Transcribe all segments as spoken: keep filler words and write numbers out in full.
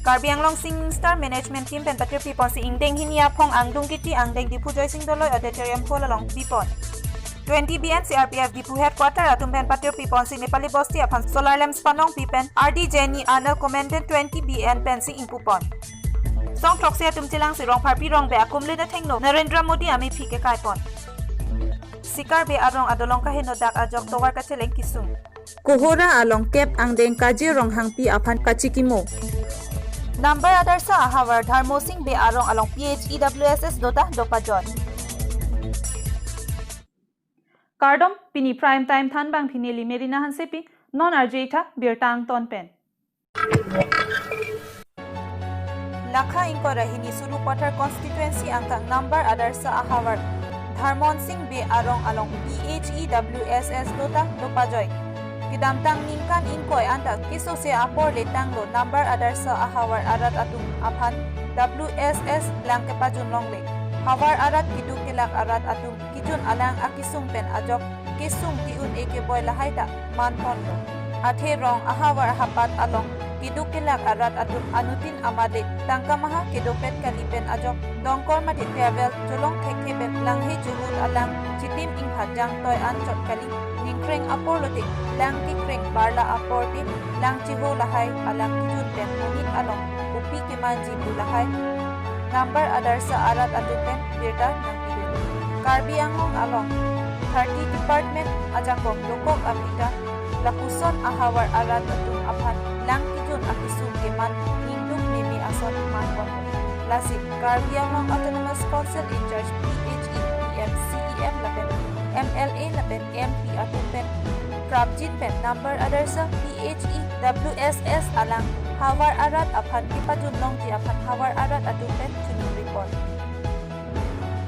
Karbi Anglong Singing Star Management Team pen patirpi ponsi ingdeng hini aphong angdung kiti angdeng Diphu Joysing Doloi Auditorium Hall along bipon. Twenty B N C R P F Diphu Headquarter atum pen patirpi ponsi Nepali Bosti aphan solar lamps panongpi pen R D Jenny Arnel Commandant twenty B N pensi ingpupon. Song throksi atum chelangsi Rongpharpi Rongbe akumlin athengno Narendra Modi amephi kekaipon. Sikar Bey arong adolong kaheno dak ajok tovar kacheleng kisung. Kohora along kep angdeng Kajir Ronghangpi aphan kachikimo. Nambar Adarsha ahavar Dharmo Sing Bey arong along P H E W S S dota dopajoi. Kardom, pini Prime Time thanbang phinili Merina Hansepi, non arjutha birta angton pen. Lakha ingkoi ra hini Sarupathar constituency angkang Nambar Adarsha ahavar Dharmon Sing Bey arong along P H E W S S dota dopajoi. Kedamtang ningkan ingkoi anta kesose apor le tanglo Nambar Adarsha ahavar arat atum aphan W S S lang kepajun longle. Havar arat keduk kelak arat atum kijun alang akisung pen ajok kesung ti-un-e keboi lahai ta manponlo. Athe rong ahavar hapat along keduk kelak arat atum anuttin amat le tangka maha kedopet kali pen ajok dongkor mate table cholong thekthe pen langhe juhut alang chitim inghat jangtoi anchot kali. Ningkreng apor lote lang kekreng, barla apor te lang chiho lahai alang kijun pen monit along kopi kemanji pu lahai Nambar Adarsha arat atum pen birta nangpidun. Karbi Anglong along thirty department ajakong dokok aphi ta lapuson ahavar arat atum aphan lang kijun akisung keman ningduk meme ason manpon. Lasi Karbi Anglong Autonomous Council in charge P H E, E M, C E M lapen M L A lapen M P atum pen prapjin pen Nambar Adarsha P H E W S S alang havar arat aphan kepajun longji aphan havar arat atum pen chuningri pon.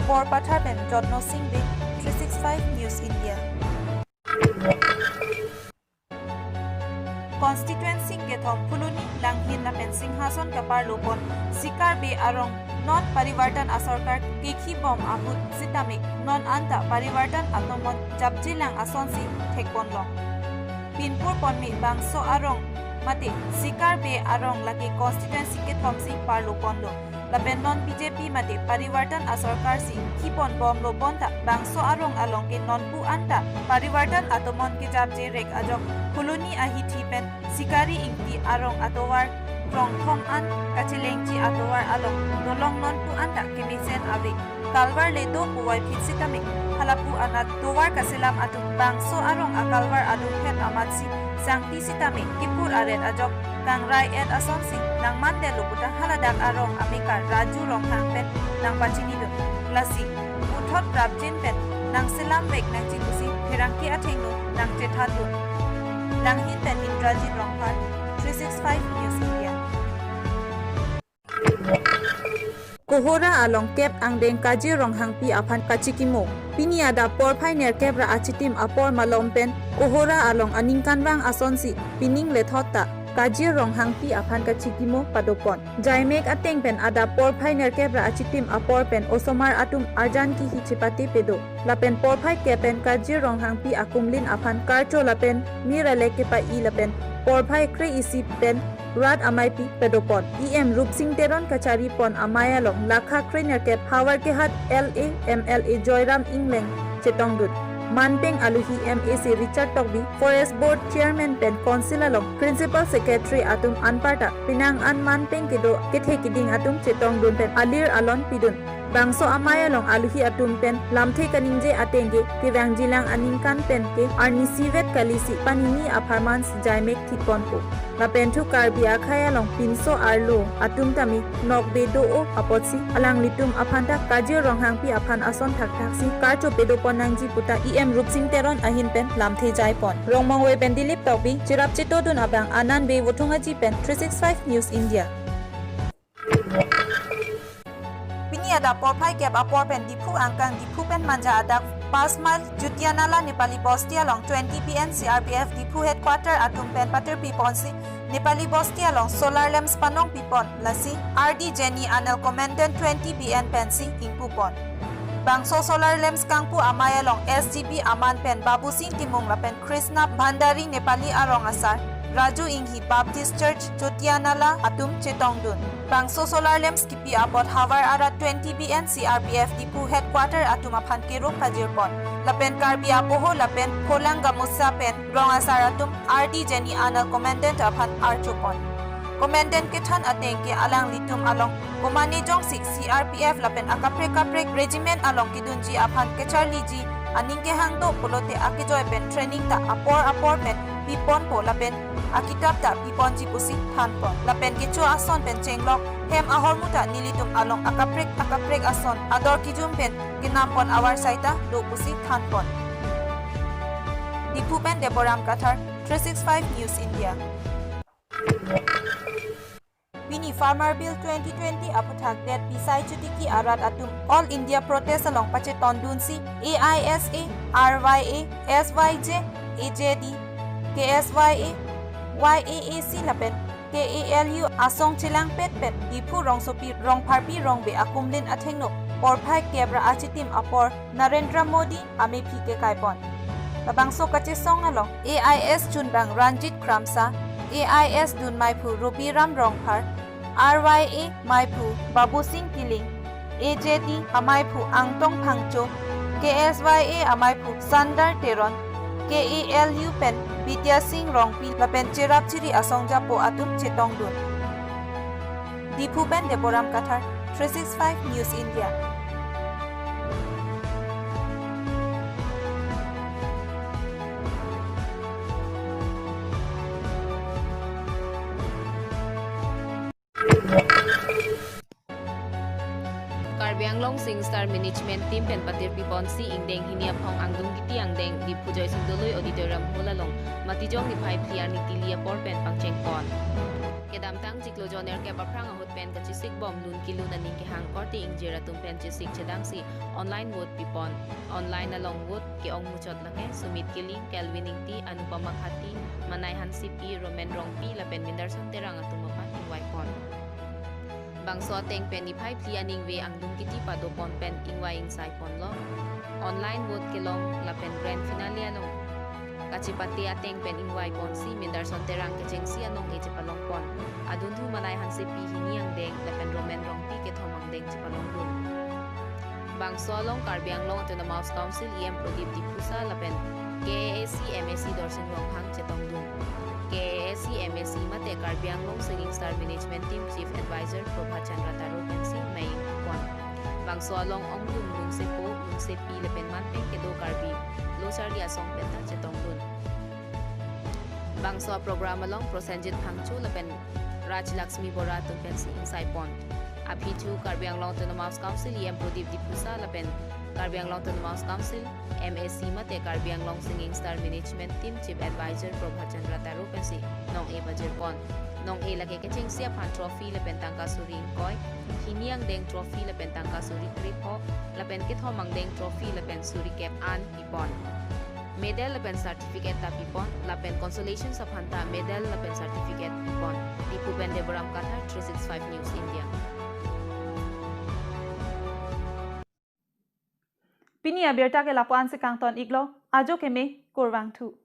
Borpathar pen Jotno Sing Bey, three six five News India. Constituency kethom Phuloni, Langhin lapen Singhason kaparlo pon Sikar Bey arong non Parivartan asorkar kekhibom ahut sitame non anta Parivartan atomon japjelang asonsi thekponlong. Pinpur ponme bangso arong mate Sikar Bey arong lake constituency kethomsi parlo ponlo. Lapen non B J P mate Parivartan asorkar si khibom bomlo bonta bangso arong along ke nonpu anta Parivartan atomon kejapje rek ajok Phuloni ahithi pen Sikari Ingti arong atovar krongthom an kachelengji atovar along dolong nonpu anta kemesen ave. Kalvar le do puvoiphit sitame halapu anat tovar kaselam atum bangso arong akalvar adung het amatsi sangti sitame kipur aret ajok kangrai et asonsi nangmandetlo puta haladak arong amekar Raju Ronghang pen nangpachinidun. Lasi puthot prapjin pen nangselam vek nangji pusi pherangke athengno nangchethandun. Langhin pen Indrajit Rongphar, three six five News India. Kohora along kep angdeng Kajir Ronghangpi aphan kachikimo. Pini adap porphai nerkep ra achitim apor malom pen Kohora along aningkanvang asonsi pining lethot ta Kajir Ronghangpi aphan kachikimo padopon. Jaimek ateng pen adap porphai nerkep ra achitim apor pen osomar atum arjan kihi chepate pedo. Lapen porphai kep pen Kajir Ronghangpi akumlin aphan karcho lapen mir alek kepai lapen porphai kre-isi pen rat ameipi padopon. E M Rupsing Teron kacharipon amei along lakha krenerkep havar kehat L A M L A Joyram Engleng chetongdun. Manpeng aluhi M A C Richard Tokbi, Forest Board Chairman pen Council along Principal Secretary atum anparta penang an manpeng kedo kethe kiding atum chetongdun pen alir alon pidun. Bangso amei along aluhi atum pen lamthe kaningje ateng ke kevangjilang aningkan pen ke arnisi vet kalisi panini apharman si jaimek thitponpo. Lapen thu Karbi akhei along pinso arlo atum tame nokbe do-o apotsi alanglitum aphanta Kajir Ronghangpi aphan ason thakthaksi karcho pedopon nangji puta E M Rupsing Teron ahin pen lamthe jaipon. Rongmongve pen Dilip Tokbi, cherap chetodun abang Anand Bey Vothung Aji pen three six five News India. Pini adap porphai kep apor pen Diphu angkang Diphu pen Manja adak Pas Mile Jutia Nala Nepali Bosti along twenty P N C R P F Diphu Headquarter atum pen patirpi ponsi Nepali Bosti along solar lamps panongpi pon, lasi R D Jenny Anel Commandant twenty B N pensi ingpu pon. Bangso solar lamps kangpu amei along S G B aman pen Babu Singh Timung lapen Krishna Bhandari Nepali arong asar Raju Inghi Baptist Church, Chotianala atum chetongdun. Bangso solar lamps kipi apot havar arat twenty B N C R P F Diphu headquarter atum aphan kerok pajirpon. Lapen Karbi apoho lapen pholang gamusa pen rong asar atum R D Jenny Anal Commandant aphan archopon. Commandant kethan ateng ke alanglitum along komane jongsi C R P F lapen akaprek kaprek regiment along kedunji aphan kecharliji aning kehang do pulote akejoi pen training ta apor apor pen piponpo lapen akitap ta piponji pusi thanpon. Lapen kecho ason pen chenglok hem ahormu ta nelitum along akaprek akaprek ason ador kijum pen kenampon avarsai ta do pusi thanpon. Diphu pen Deboram Kathar, three six five News India. Pini Farmer Bill twenty twenty aphuthak det pisai chotiki arat atum All India protest along pachetondunsi A I S A, R Y A, S Y J, A J D, K S Y A, Y A A C lapen K A L U asong chelangpet pen Diphu rongsopi rongpharpi rongbe akumlin athengno porphai kep ra achitim apor Narendra Modi amephi kekaipon. Labangso kachesong along A I S chunbang Ranjit Kramsa, A I S dun maiphu Robiram Rongphar, R Y A maiphu Babusing Killing, A J D amaiphu Angtong Phangcho, K S Y A amaiphu Sundar Teron, K A L U pen Bidya Sing Rongpi lapen cherap chiri asong japo atum chetongdun. Diphu pen Deboram Kathar, three six five News India. Karbi Anglong Singing Star Management Team pen patirpi ponsi ingdeng hini aphong angdung kiti angdeng Diphu Joysing Doloi Auditorium Hall along Matijong niphai phli arni tili apor pen pangchengpon. Kedamtang chiklo jon nerkep aphrang ahut pen kachesik bom lun kelun aning kehang korte ingjir atum pen chesik chedangsi online vote pipon. Online along vote ke-ong muchot lake Sumit Killing, Kelvin Ingti, Anupama Khati, Manai Hansepi, Roman Rongpi lapen Mindarson Terang atum aphan ingvaipon. Bangso ateng pen niphai phli aningve angdung kiti padopon pen ingvai ingsaiponlo. Online vote kelong lapen grand finale along kachepate ateng pen ingvaiponsi Mindarson Terang kechengsi anong-e chepalongpon. Adunthu Manai Hansepi hini angdeng lapen Roman Rongpi kethom angdeng chepalongdun. Bangso along Karbi Anglong Autonomous Council E M Pradip Diphusa lapen K A A C M A C Dorsing Ronghang chetongdun. K A A C M A C mate Karbi Anglong Singing Star Management Team Chief Advisor Prabhat Chandra Taro pensi mei ingpon. Bangso along ongdung lungsepo, lungsepi lapen manpeng kedo Karbi lo charli asong penta chetongdun. Bangso program along Prosenjit Phangcho lapen Raj Laxmi Bora atum pensi ingsaipon. Aphi chu Karbi Anglong Autonomous Council E M Pradip Diphusa lapen Karbi Anglong Autonomous Council M A C mate Karbi Anglong Singing Star Management Team Chief Advisor Prabhat Chandra Taro pensi nong-e pajirpon. Nong-e lake kechengsi aphan trophy lapen tangka suri ingkoi, hini angdeng trophy lapen tangka suri krepho, lapen kethom angdeng trophy lapen suri kep an pipon. Medal lapen certificate ta pipon, lapen consolation aphan ta medal lapen certificate pipon. Diphu pen Deboram Kathar, three six five News India. Pini abirta ke lapu-an si kangton iklo, ajo keme, kurvangthu.